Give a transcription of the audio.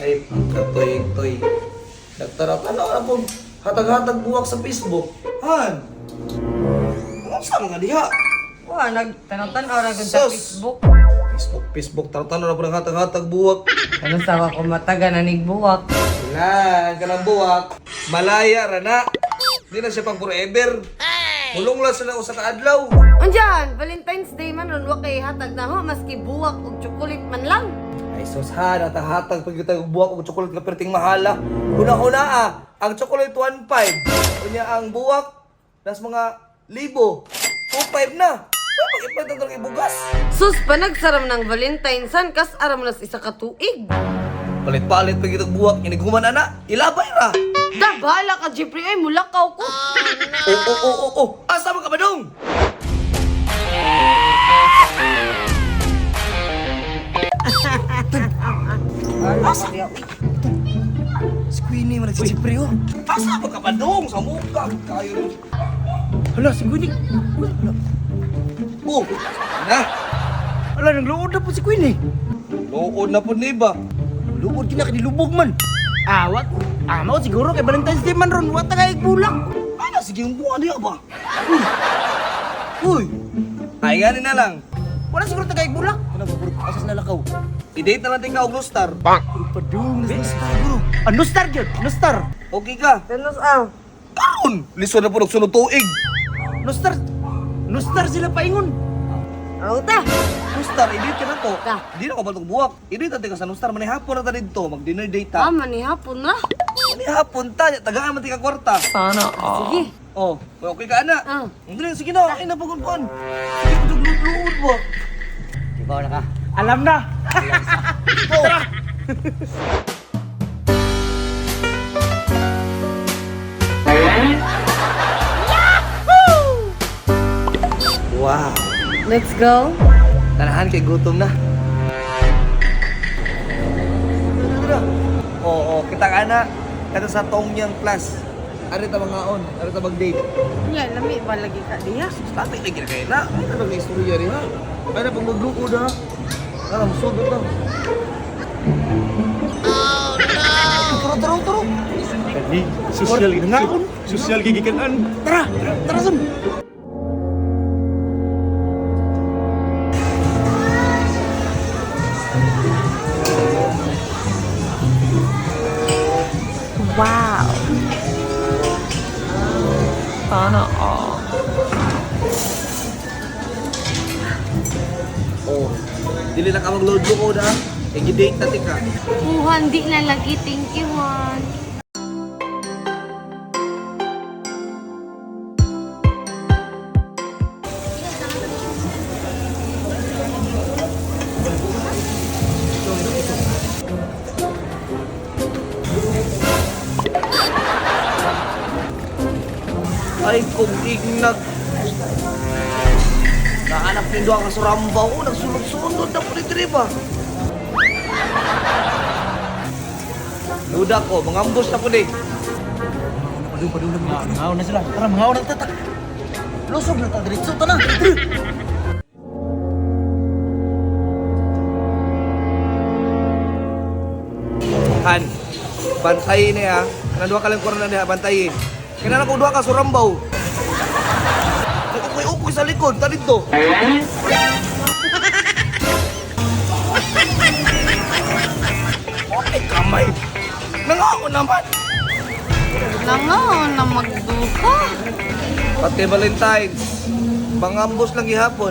Ay, katoy-toy. Nagtaraw-tanaw na po. Hatag-hatag buwak sa Facebook. Han! Ano sa mga diha? Wa nagtanaw-tanaw ra gud sa Sus! Facebook. Facebook, Facebook, taraw-tanaw na po ng hatag-hatag buwak. Ano sa ako mataga na nigbuwak. Ilan ka ng buwak. Malaya, rana. Hindi na siya pang forever. Hulong lang sila usa ka adlaw. Unjan, Valentine's Day man ron wa kay hatag na ho maski buwak og chocolate man lang. Ay sus ha, natahatag pag kita buwak og chocolate nga perting mahala. Una-una ah, ang chocolate 1.5. Unya ang buwak nas mga libo. 2.5 na. Uy, mag-ipalit ang talaga ibugas. Sus, panagsaram ng Valentine's san kas aram nas isa ka tuig. Palit-palit pag itong buwak, inighuman ana, ilabay ra. Da bahala ka Jeffrey ay mulakaw ko. Oo, oo, oo, oo. Asa man ka ba dong? Asa? Si Queenie man si Jeffrey oh. Asa man ka ba dong? Sa mukha, kayo. Hala, si Queenie. Hala, Oh, na. hala nagluod na po si Queenie. Luod na po ni ba? Luod kina kinilubog man. Ah, what? Ah, mao siguro kay Valentine's Day man ron, wa ta kay bulak. Ano, sige yung buwan niya ba? Uy! Uy! Ay, gani na lang. Wala siguro ta kay bulak. Ano ba bro? Asas na lakaw. I-date na lang din ka og Star. Bro, padung na star bro. Ah, no star gyud, no star. Okay ka. Tanos ah. Karon, lisod na po sunod tuig. No star. No star sila paingon. Aw ta. Star, i-date ka na to. Ta. Di na ko baltog buwak. I-date natin ka sa Star. Manihapon na ta dito. Mag-dinner date ta. Ah, manihapon na. Manihapon ta. Tagaan man ti ka kwarta. Sige. Oh, okay ka ana. Ah. Hindi na, sige na. Ay, napagunpon. Sige, luod ba? Ikaw na ka. Alam na. Oh. Wow. Let's go. Tanahan kay gutom na. Tara. Oo, kita ka na. Kato sa Tongyang Plus. Ari ta mga on, ari ta mag-date. Nya lami ba lagi ka diha? Tatay lagi na kayo na. Ay, na istorya rin ha. Ay na pag magluod ha. Tara, musugot lang. Oh, no! Tara, tara, tara. Kani, social Nangaon. Social gigikanan. Tara, tara sun. Wow. Oh, dili na ka magluod-luod ha. Eh, gi-date na tika. Puhan di na lagi. Thank you, Juan. Ay, kung ignag. Naanak nindo ang kasurambaw. Oh, nagsulod-sulod na po ni ba? Luda ko, mga ambos na po ni. Padung, padung na mga. Mangaon na sila. Tara, mangaon na ta. Lusog na ta diretso ta na. Han, bantayin niya. Kana duha ka lang korona niya, bantayin. Kaya na kung duha ka surambaw. Nag-ukoy-ukoy sa likod, ta dito. Ay, kamay. Nangako naman. Nangaon na magduha. Pati Valentine's, pangambos lang gihapon.